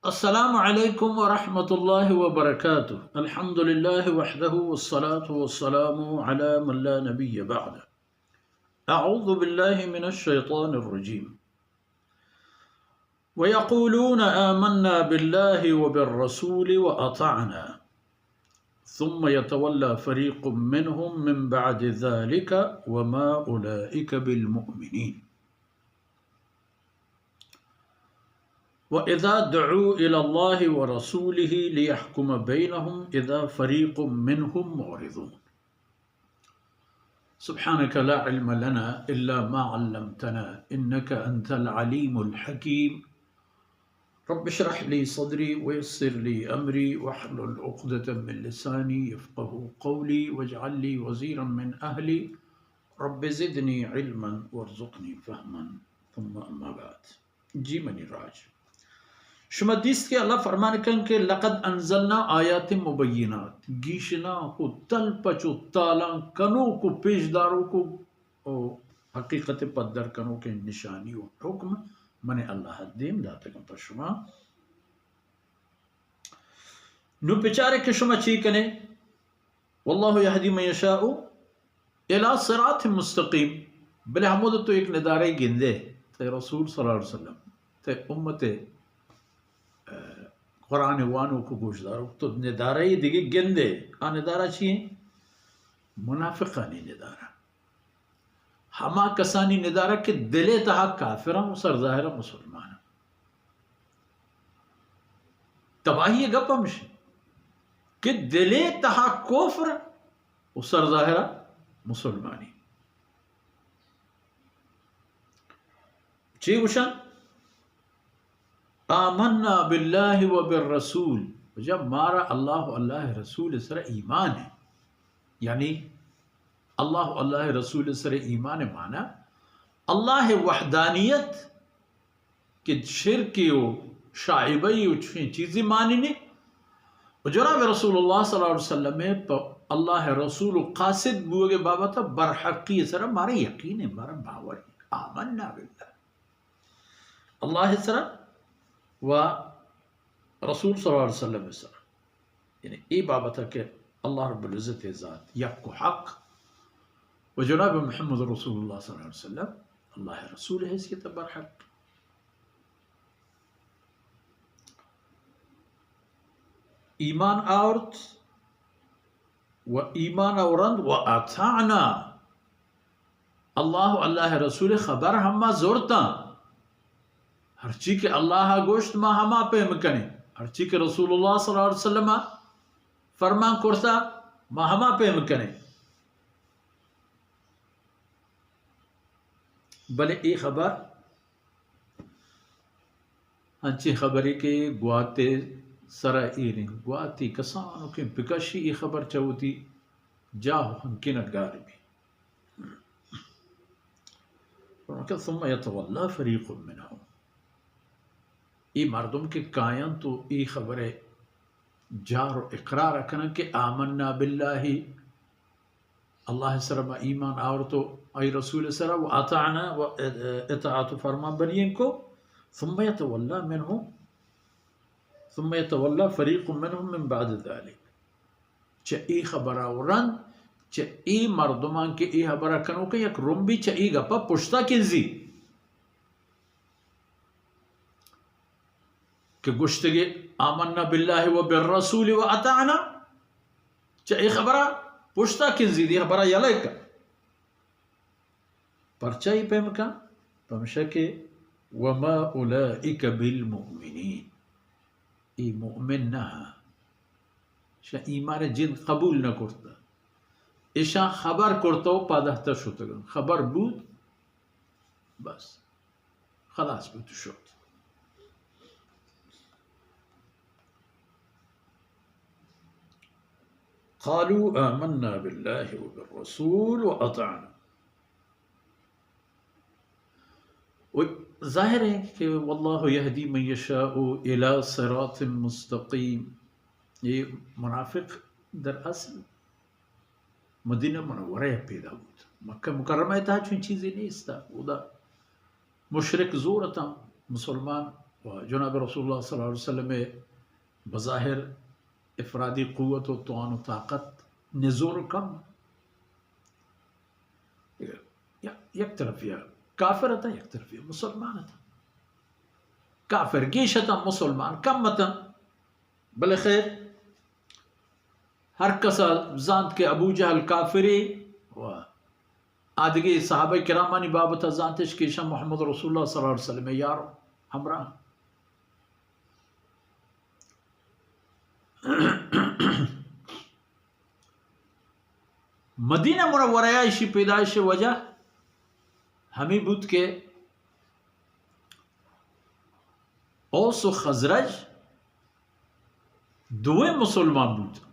السلام عليكم ورحمة الله وبركاته. الحمد لله وحده والصلاة والسلام على من لا نبي بعده. أعوذ بالله من الشيطان الرجيم. ويقولون آمنا بالله وبالرسول وأطعنا ثم يتولى فريق منهم من بعد ذلك وما أولئك بالمؤمنين. وإذا دعوا إلى الله ورسوله ليحكم بينهم إذا فريق منهم معرضون. سبحانك لا علم لنا إلا ما علمتنا إنك أنت العليم الحكيم. رب اشرح لي صدري ويسر لي أمري واحلل عقدة من لساني يفقهوا قولي واجعل لي وزيرا من أهلي رب زدني علما وارزقني فهما. ثم أما بعد. جی منی راج، شما دیست کہ اللہ فرمان کن کہ لقد انزلنا آیات مبینات، گیشناک و تلپچ و تالان کنوک و پیشداروک و، و حقیقت پدر کنوک نشانی و حکم من اللہ دیم داتگن پر شما. نو بچارے کہ شما چی کنے؟ والله يهدي من يشاء إلى صراط مستقيم. بلے ہمود تو ایک ندارے گندے، تے رسول صلی اللہ علیہ وسلم، تے امت، اہ، قرآن وانو کو گوشدارو، تو ندارے دیگه گندے. آ ندارہ چی ہیں؟ منافقانی ندارہ. ہما کسانی ندارہ کہ دلے تہا کافراں و سرظاہرہ مسلماناں. تباہی گپ ہمش کہ دلے تہا کفر و سرظاہرہ مسلمانی. چی گوشن؟ آمنا بالله وبالرسول، جب مارا اللہ و اللہ رسول سر ایمان ہے، یعنی اللہ و اللہ رسول سر ایمان مانا اللہ وحدانیت کہ شرکی و شائبئی و چوشیں چیزی مانینی و جناب رسول اللہ صلی اللہ علیہ وسلم پہ اللہ رسول و قاصد بوگے بابت برحقی سر مارا یقین ہے، مارا باور ہے. آمنا بالله، اللہ سر و رسول صلی اللہ علیہ وسلم سر، یعنی اے بابت کہ اللہ رب العزت ذات یک و حق و جناب محمد رسول اللہ صلی اللہ علیہ وسلم اللہ رسول حیثیت برحق ایمان آورت و ایمان آورند و اطعنا، اللہ و اللہ رسول خبر ہما زورتاں. ہرچی کہ اللہ گوشت ما ہما پیم کنیں، ہرچی کہ رسول اللہ صلی اللہ علیہ وسلم فرمان کرتا ما ہما پیم کنیں. بلے اے خبر انچیں خبرے کہ گواتے سرا ایریں، گواتی کسانو کہ بکشی اے خبر چہ وتی جاہ و ہنکین گار بی. فرماتا، ثم يتولى فريق منهم، اے مردم کہ کاینت و اے خبرے جار و اقرار کنن کہ آمنا بالله، اللہ سر ما ایمان آورت و آئی رسول سر و اطعنا و اطاعت و فرمان بریئن کو، ثم يتولى منهم، ثم يتولى فريق منهم من بعد ذلك. چہ اے خبرا و رند، چہ اے مردمان کہ اے خبرا کنوکن یک رمبی چہ اے گپا پشتا کنزی. کہ گوشتگے آمنا بالله و بالرسول و اطعنا، چہ اے خبرا پشتا کنزی، دی خبرا یلہ کن. پرچا اے پیم کن؟ پمشا کہ وما اولئک بالمؤمنین، اے مؤمن نہ، شا ایمان جند قبول نہ کرتا، اشاں خبر کرتا و پادہتا شتگن، خبر بود، بس. خلاص بوت و شت. قالوا آمنا بالله وبالرسول وأطعنا. و ظاہر ہے کہ والله يهدي من يشاء إلى صراط مستقيم. یہ منافق در اصل مدینہ منورہ ء پیدا بوت. مکہ مکرمہ ء تہا چون چیزے نیست. اودا مشرک زور اتاں، مسلمان و جناب رسول اللہ صلی اللہ علیہ وسلم بظاہر افرادی قوت و توان و طاقت نزور کم، یک طرفی کافر اتاں، یک طرفی مسلمان اتاں۔ کافر گیش اتاں، مسلمان کم اتاں۔ بلے خیر، ہر کس زانت کہ ابو جہل کافرے و آدگہ صحابہ کرامانی بابت زانتش کہ ایشاں محمد رسول اللہ صلی اللہ علیہ وسلم یار ہمراہ۔ مدینہ منورہ ءَ ایشی پیدائش وجہ ہمیں بوت کہ اوس و خزرج دوئیں مسلمان بوت،